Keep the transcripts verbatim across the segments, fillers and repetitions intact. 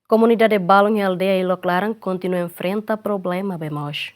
Komunidade balun iha aldeia Ilok Laran kontinua enfrenta problema bee moos.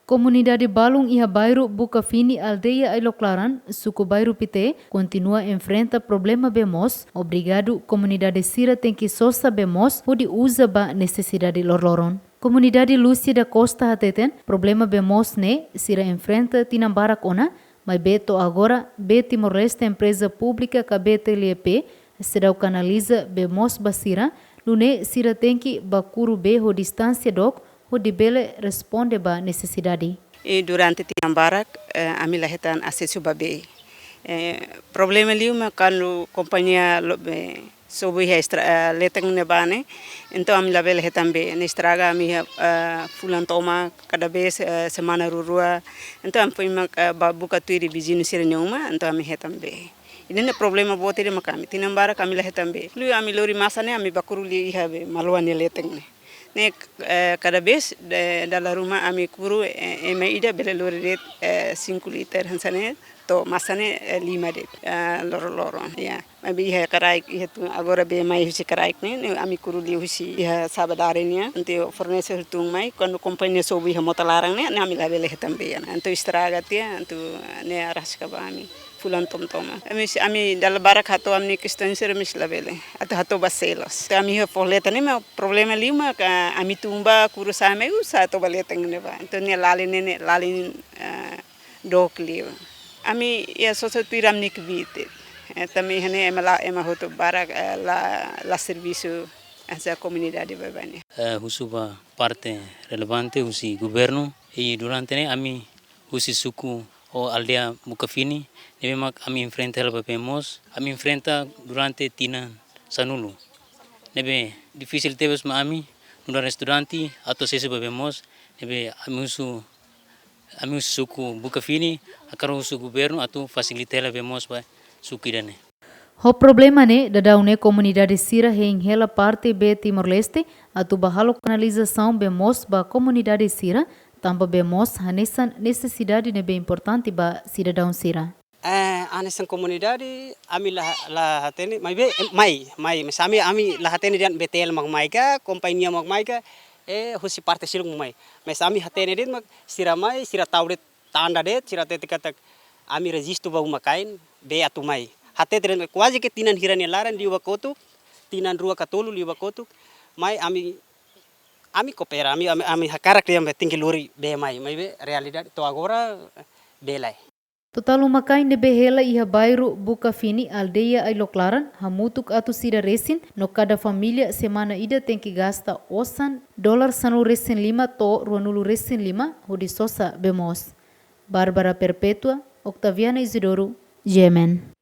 Komunidade balun iha bairru Bukafini, aldeia Ilok Laran, suku Bairru Pité, kontinua enfrenta problema bee moos, obrigadu komunidade sira tenke sosa bee moos hodi uza ba nesesidade loroloron. Komunidade Lúcia da Costa hateten, problema bee moos ne'e sira enfrenta tinan barak ona, maibé to'o agora bee Timor-Leste, empreza públika ka B T L P, seidauk kanaliza bee moos ba sira, nune'e sira tenke bá kuru bee ho distánsia dook hodi bele responde ba nesesidade. I durante tinan barak, eh, ami la hetan asesu ba bee. Eh, problema liu mak kuandu kompañia lo-, eh, sobu iha estra-, eh, leten ne'ebá ne'e, entaun ami labele hetan bee, ne'e estraga ami iha, eh, fulan tomak, kada vez, eh, semana rua-rua. Entaun ami foin mak, eh, bá buka tuir viziñu sira-nia uma, entaun ami hetan bee. Ida-ne'e problema boot ida mak ami. Tinan barak ami la hetan bee. Liu ami lori masa ne'e ami bá kuru liu iha bee Maluan nia leten ne'e. Ne'e, eh, kada vez, eh, dala ruma ami kuru, eh, ema ida bele lori de'it, eh, cinco liter hanesan ne'e, to'o masa ne'e, eh, lima de'it, eh, loroloron, ya. Maibé iha karaik, iha tun agora bee mai husi karaik ne'e, ne'e ami kuru liu husi iha Sabadare nian, entaun fornese tun mai, kuandu kompañia sobu iha mota laran ne'e, ne'e ami labele hetan bee, ya. Entaun estraga tiha, entaun ne'e araska ba ami fulan tomak. Ami si, ami dala barak hato'o ami-nia kestaun sira, ami si labele. Atu hato'o ba selos. Entaun ami iha fó leten ne'e mak problema liu mak ami tun bá kuru sa'e mai uza hato'o ba leten ne'ebá. Entaun ne'e lalin ne'e, ne'e lalin, eh, dook liu. Ami iha sosa tuir ami-nia kbiit. Eh, tanba iha ne'e ema la, ema hotu barak, eh, la, la servisu hanesan komunidade baibain nian. Eh, husu ba parte relevante husi governu, i durante ne'e ami husi suku ou aldeia Bukafini, ne'ebé mak ami enfrenta hela ba bee moos, ami enfrenta durante tinan sanulu. Ne'ebé difisil tebes mai ami, nu'udar estudante, atu asesu ba bee moos, ne'ebé ami husu, ami husi suku Bukafini, hakarak husu governu atu fasilita hela bee moos ba suku ida-ne'e. Ho problema ne'e, daudaun ne'e komunidade sira hein hela parte bee Timor-Leste, atu bá halo kanalizasaun bee moos ba komunidade sira, tanba bee moos hanesan nesesidade ne'ebé importante ba sidadaun sira. Eh, hanesan komunidade, ami la, la hatene, maibé, eh, mai, mai, mas ami, ami la hatene dehan B T L mak mai ka, kompañia mak mai ka, eh, husi parte seluk mak mai. Mas ami hatene de'it mak sira mai, sira tau de'it tanda de'it, sira hatete katak ami rejistu ba uma-kain, bee atu mai. Hatete de'it kuaze ke tinan hira nia laran liu ba kotuk, tinan rua ka tolu liu ba kotuk, mai ami, ami kopera, ami, ami, ami hakarak dehan bee tenke lori bee mai, maibé realidade to'o agora bee lae. Totál uma-kain ne'ebé hela iha bairru Bukafini, aldeia Ilok Laran, hamutuk atus ida resin, no kada família semana ida tenke gasta osan dolar sanulu resin lima to'o ruanulu resin lima hodi sosa bee moos. Bárbara Perpétua, Octaviana Isidoro, G M N.